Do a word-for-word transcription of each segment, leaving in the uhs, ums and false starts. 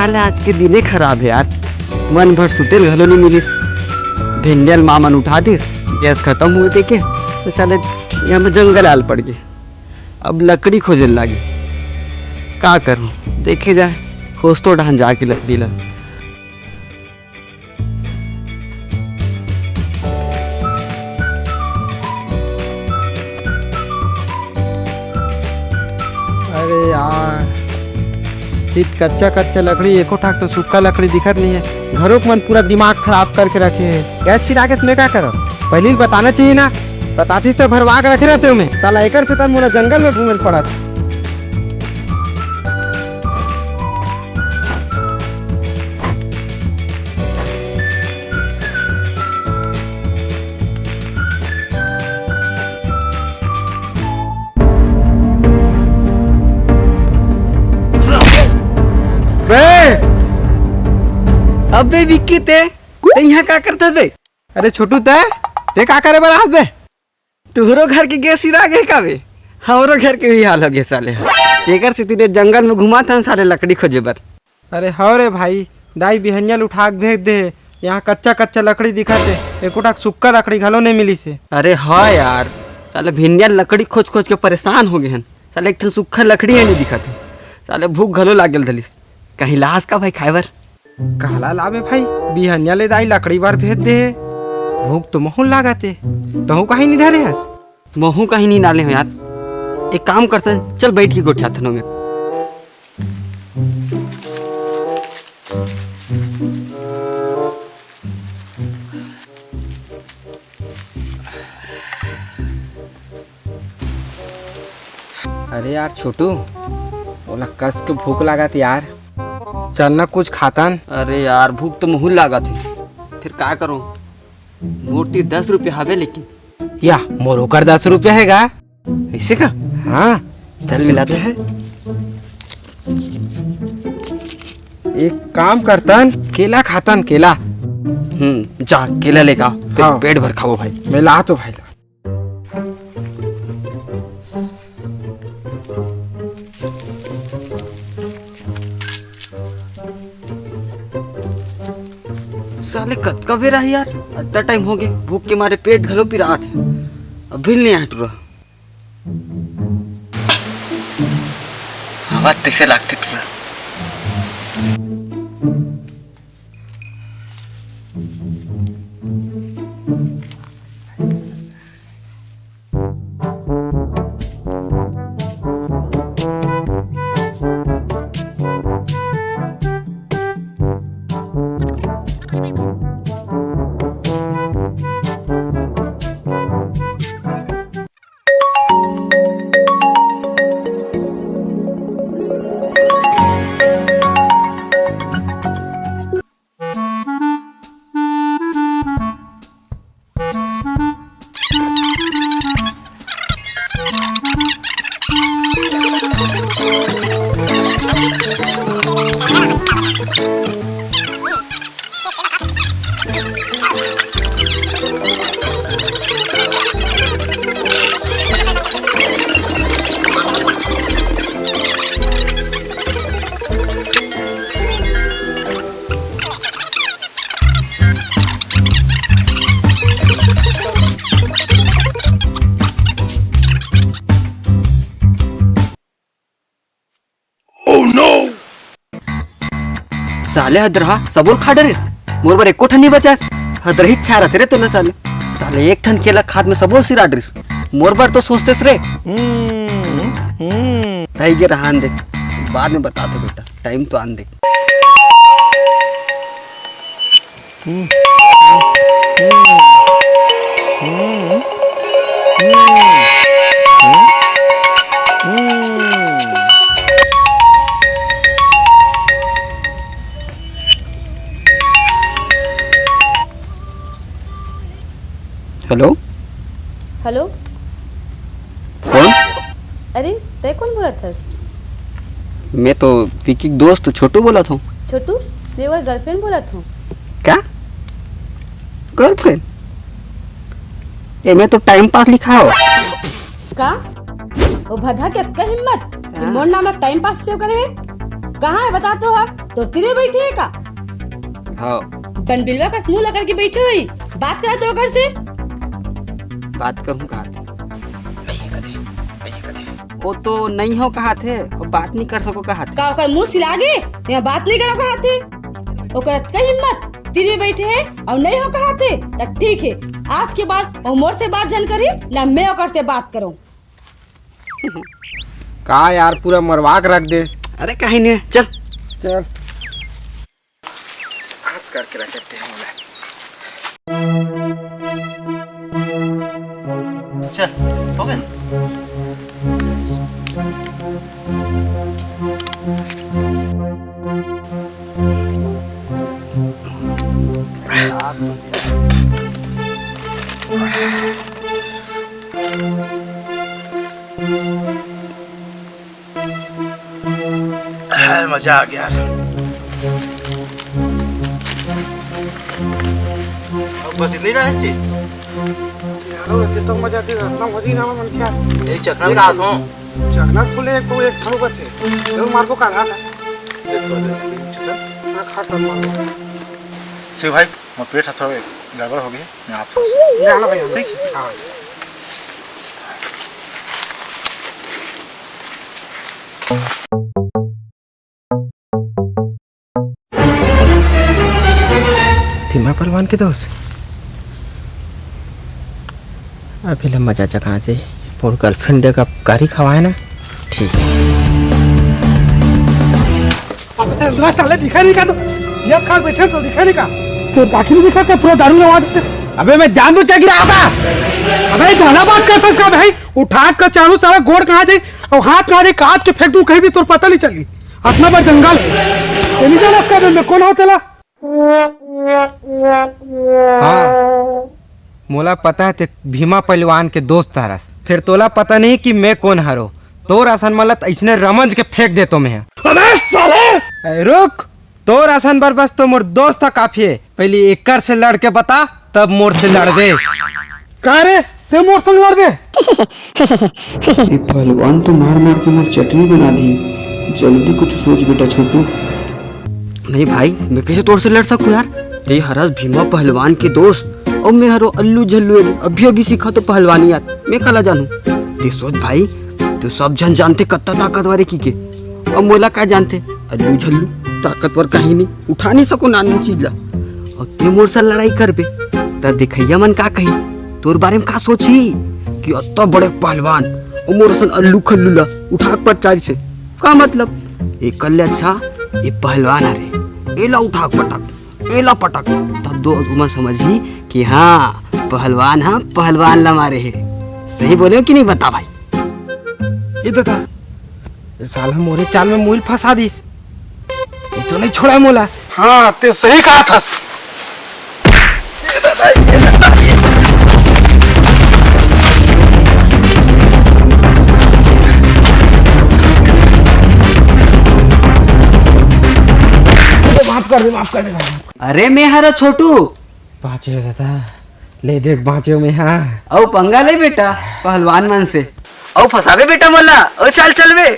साले आज के दिने खराब हे यार, मन भर सुते ल घलो नइ मिलिस। भिंडिया ल मामन उठा दिस, गैस खतम होगे तेके, त साले इहाँ में जंगल आल पड़ गे। अब लकड़ी खोजे ल लागे, का करूँ, देखे जाए, खोजथों डहन जाके लकड़ी ल। अरे यार, चित कच्चा कच्चा लकड़ी, एको ठाक तो सूखा लकड़ी दिखत नइ हे। घरोक मन पूरा दिमाग खराब करके रखे हे। गैस सिरा के त मैं का करँव? पहिली बताना चाहिए ना, बतातिस त भरवा के रखे रहतेंव मैं। साला एकर से त मोला जंगल में घूमे ल पड़त। बे! अबे विक्की, ते, ते इहाँ का करत हस बे? अरे छोटू, ते, ते का करे बर आस बे? तुहरो घर के गैस सिरा गे का बे? हमरो घर के भी हाल होगे साले। तेकर सेती ते जंगल में घुमाथन साले लकड़ी खोजे बर। अरे हव रे भाई, दाई बिहनिया ल उठा के भेज दे हे। इहाँ कच्चा कच्चा लकड़ी दिखत हे, एको ठक सुक्खा लकड़ी घलो नइ मिलिस हे। अरे हाँ यार, साले भिंडिया लकड़ी खोज खोज के परेशान होगे हन। साले एक ठन सुक्खा लकड़ी ह नइ दिखत हे। साले भूख घलो लागे ल धरिस। कहीं लास का भाई खाए बर? काला लाबे भाई, बिहनिया ले दाई लकड़ी बर भेज दे हे। भूख तो महूँ ल लागत हे, तहूँ कहीं नइ धरे हस? महूँ कहीं नइ डाले हँव यार। एक काम करथन, चल बइठ के गोठियाथन ओमे। अरे यार छोटू, ओला कस के भूख लागत यार। चल ना कुछ खाथन। अरे यार, भूख तो महूँ ल लागत हे, फेर का करँव? मोर तीर दस रुपया हवे लेकिन। या, मोरो कर दस रुपया हे गा। अइसे का? हाँ, चल मिलाते हैं। एक काम करथन, केला खाथन, केला। हम्म, जा, केला लेके आ, पे-, हाँ। पेट भर खाबो भाई। मैं लाथों भाई ला। साले कतका बेरा हे यार, अतना टाइम होगे, भूख के मारे पेट घलो पिरात हे, अभी नइ आय टूरा। हवा तइसे लागथे टूरा। साले हदरहा, सबो ल खा डरिस। मोर बर एको ठन नइ बचास। हदरही छाय रथे रे तोला साले। साले एक ठन केला खात में सबो सिरा डरिस। मोर बर तो सोचतेस रे। हम्म, हम्म। रह गे रहन दे। बाद में बताथों बेटा। टाइम तो आन दे। हेलो। हेलो। कौन? अरे, तैं कोन बोलत हस? मैं तो विक्की के दोस्त छोटू बोलत हँव। छोटू, मैं ओकर गर्लफ्रेंड बोलत हँव। का? गर्लफ्रेंड? एमे तो टाइम पास लिखा हो। का? वो भद्दा के अतका हिम्मत कि मोर नाम ला टाइम पास सेव करे हे? कहाँ हे बता तो हा? तो तीर में बैठे हे का? हाँ। बनबिलवा कस मुंह लकर के बैठे होही, बात करत हे ओकर से। बात करूँ कहा थे। अइहे कदे, अइहे कदे। वो तो नहीं हो कहा थे, वो बात नहीं कर सको कहा थे। का ओकर मुंह सिला गे? मैं बात नहीं करो कहा थे। ओकर अतका हिम्मत, तीर में बैठे हे अउ नहीं हो कहा थे। त ठीक हे, आज के बाद वो मोर से बात झन करही, ना मैं ओकर से बात करूँ। का यार, पूरा मरवा के रख दे। अरे कहीं नहीं, चल। चल। आज करके रख देते हैं मोला। चल, हो गया ना? हाय, मजा आ गया यार। अब बस इतनी रहे ची? यार, वो तो मजा आती है, इतना मजा ही ना मन क्या। यही चखना में कहा था। चखना खुले एक तो एक थारू बचे। जरूर मार को काला था। देख लो, देख लो, चखना। ना खा कर मार। शिव भाई, मोर पेट ह थोड़ा गड़बड़ हो गया, मैं आप थोड़ा सा जाना भैया। ठीक है। हाँ। भीमा पहलवान के दोस्त, अभी ले मजा जगा जे, मोर girlfriend का गारी खवाए ना। ठीक। अबे साले दिखा नहीं का तो, ये खा बैठे तो दिखा नहीं का। तो बाकी नहीं दिखा का पूरा दारू लगा देते। अबे मैं जानबूझ के गिरा था। अबे ज्यादा बात करता इसका भाई, उठा के चालू साला गोड़ कहाँ जाए और हाथ कहाँ जाए, काट के फेंक दूं कहीं भी, तोर पता नहीं चली। इतना बड़ जंगल है। ये नहीं जाना इसका मैं कौन होता ला? हाँ, मोला पता है ते भीमा पहलवान के दोस्त हरस, फिर तोला पता नहीं कि मैं कौन हरो। तोर असन मन ला त अइसने रमंज के फेंक देतो मैं। अबे साले! ए, रुक, तोर असन बर बस तो मोर दोस्त ह काफी है। पहले एकर से लड़ के बता, तब मोर से लड़बे। का रे, ते मोर संग लड़बे? ये पहलवान तो मार मार के मोर चटनी बना दी। जल्दी कुछ सोच बेटा छोटू। नहीं भाई, मैं कैसे तोर से लड़ सकूं यार? ते हरस भीमा पहलवान के दोस्त, और मैं हरो अल्लू झल्लू, अभी अभी सीखा तो पहलवानी यार, मैं काला जानू। ते सोच भाई, तो सब झन जानते कत्ता ताकतवर है की के, अब मोला का जानते, अल्लू झल्लू ताकतवर कहीं नहीं, उठा नहीं सको नानू चीज ला। और ते मोर से लड़ाई करबे, त देखैया मन का कही, तोर बारे में का सोची कि अत्ता बड़े पहलवान और मोर असन अल्लू खल्लू ला उठा के पटक डारिस हे। का मतलब? एकर ले अच्छा ये पहलवान हरे, एला उठा के पटक, एला पटक, तब दो ओमा समझही कि हाँ, पहलवान हा पहलवान ला मारे हे। सही बोले हो कि नहीं, बता भाई? ए दादा, ए साला मोरे चाल में मुइल फंसा दिस। ये तो नहीं छोड़ा मोला। हाँ, ते सही कहा था। माफ कर दे, माफ कर दे। अरे मैं हरा छोटू। बाँचे हो दादा, ले देख बाँचे हो मैं हा। अउ पंगा ले बेटा पहलवान मन से। अउ फंसाबे बेटा मोला, अउ चाल चलबे।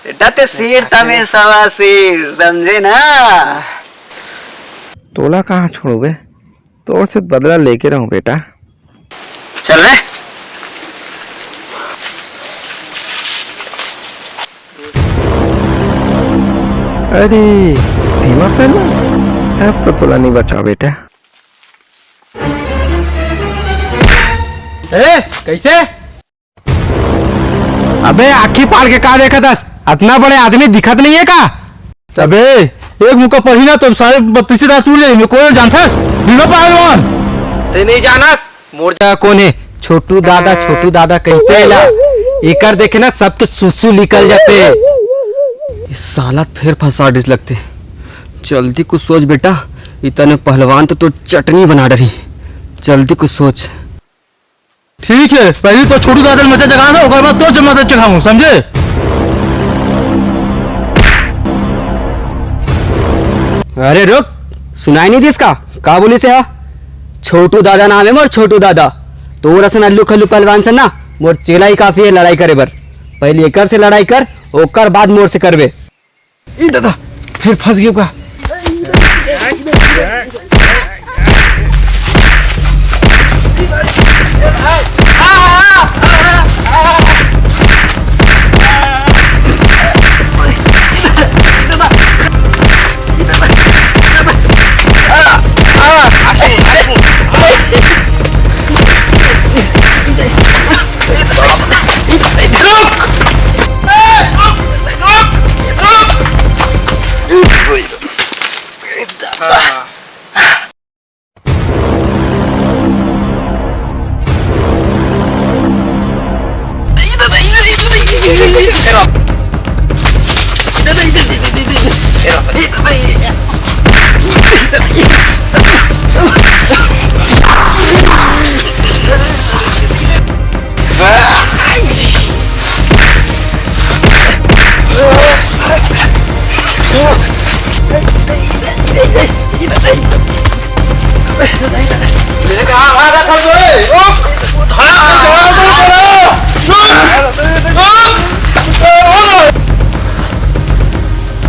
बेटा ते शेर था, मैं सवा शेर, समझे ना? तोला कहाँ छोड़बे? तोर से बदला लेके रहूं बेटा। चल रे। अरे भीमा पहलवान, अब तो तोला नहीं बचा बेटा। ए, कैसे? अबे आँखी फाड़ के का देखत हस? अतना बड़े आदमी दिखत नहीं है का? अबे एक मुक्का पही ना तो सारे बत्तीस दांत टूट जाही। मैं कोन जानथस? भीमा पहलवान। ते नहीं जानस? मोर जगह कोन हे? छोटू दादा, छोटू दादा कहिथे ला। एकर देखे ना सबके सुसु निकल जाथे। ये साला फेर फंसा डिस लगथे। जल्दी कुछ सोच बेटा, इतने पहलवान तो तोर चटनी बना डरही। जल्दी कुछ सोच। ठीक है, पहली तो छोटू दादा मजा जगा दो, ओकर बाद तो जमा दे चढ़ाऊं, समझे? अरे रुक, सुनाई नहीं दिस का? का बोलिस हा? छोटू दादा नाम है मोर, छोटू दादा। तोर असन अल्लू खल्लू पहलवान से ना, मोर चेला ही काफी है लड़ाई करे बर। पहले एकर से लड़ाई कर, ओकर बाद मोर से करबे। ई दादा, फिर फंस गयो का?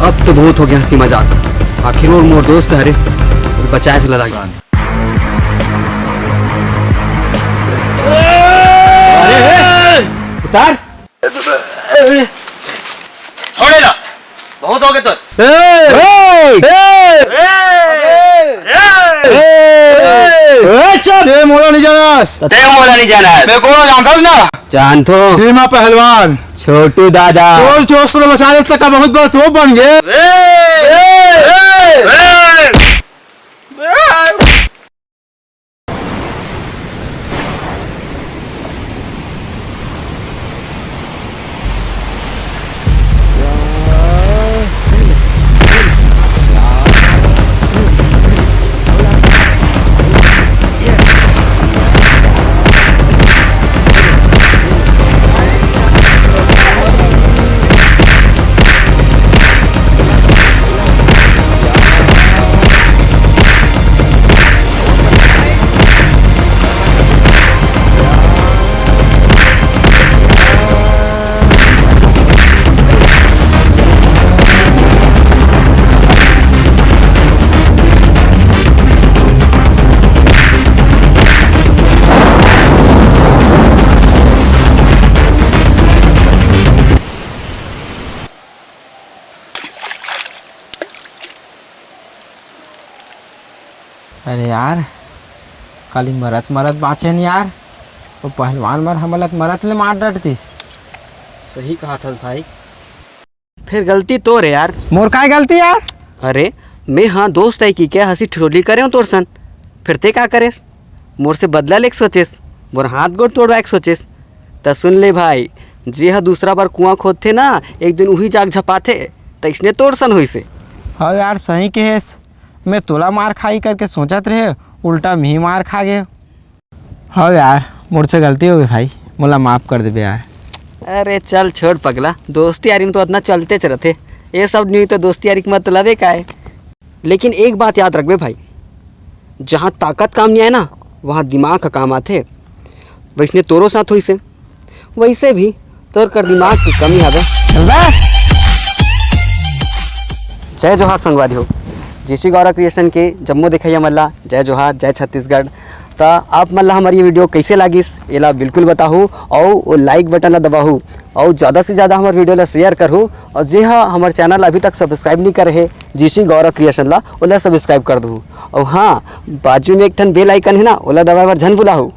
अब तो बहुत हो गया हंसी मजाक। आखिर वो मोर दोस्त हरे, बचाए चला लागे। अरे, उतार। छोड़े ना, बहुत हो गए तो। ए! ए! ए! ए! ए! ए! ए! चुप! ते मोला नहीं जानस। ते मोला नहीं जानस। मैं कौन जानता हूँ ना? जानथो। भीमा पहलवान। छोटू दादा। तोर जोश से बचा ले, तक बहुत बड़ा तोप बन गए। ए! ए! ए! अरे यार, काली मरत मरत बाँचेन यार, वो पहलवान मन हमला मरत ले मार डरतिस। सही कहा था भाई। फिर गलती तोर हे यार। मोर काय गलती यार? अरे, मैं हाँ दोस्त आय कहिके हंसी ठिठोली करे हूँ तोर सन, फिर ते का करेस? मोर से बदला लेक सोचेस, मोर हाथ गोड़ तोड़वाएक सोचेस। त सुन ले भाई, जे ह दूसरा बार कुआं खोदथे ना, एक दिन उही जाग झपाथे, त इसने तोर सन होइसे। हाँ यार, सही कहेस। मैं तोला मार खाही करके सोचत रहे, उल्टा मी मार खा गे। हाँ यार, मोर से गलती हो गई भाई, मोला माफ कर देबे यार। अरे चल छोड़ पगला, दोस्ती यारी में तो अतना चलतेच रथे, ये सब नहीं तो दोस्ती यारी के मतलबे का है। लेकिन एक बात याद रखबे भाई, जहाँ ताकत काम नहीं आए ना, वहाँ दिमाग का काम आथे। वैसने तोरो साथ होइसे, वैसे भी तोर कर दिमाग की कमी हवे। चल बे। जय जोहार संगवारी हो, जीसी गौरव क्रिएशन के जम्मो देखइया मन ला जय जोहार, जय छत्तीसगढ़। त आप मन ला हमर ये वीडियो कैसे लागिस, एला बिल्कुल बताहू, अउ वो लाइक बटन ला दबाहू, अउ ज़्यादा से ज़्यादा हमर वीडियो ला शेयर करहू, अउ जे हा हमर चैनल अभी तक सब्सक्राइब नहीं करे हे जीसी गौरव क्रिएशन ला, ओला सब्सक्राइब कर दहू। अउ हाँ, बाजू में एक ठन बेल आइकन है ना, ओला दबाए बर झन भुलाहू।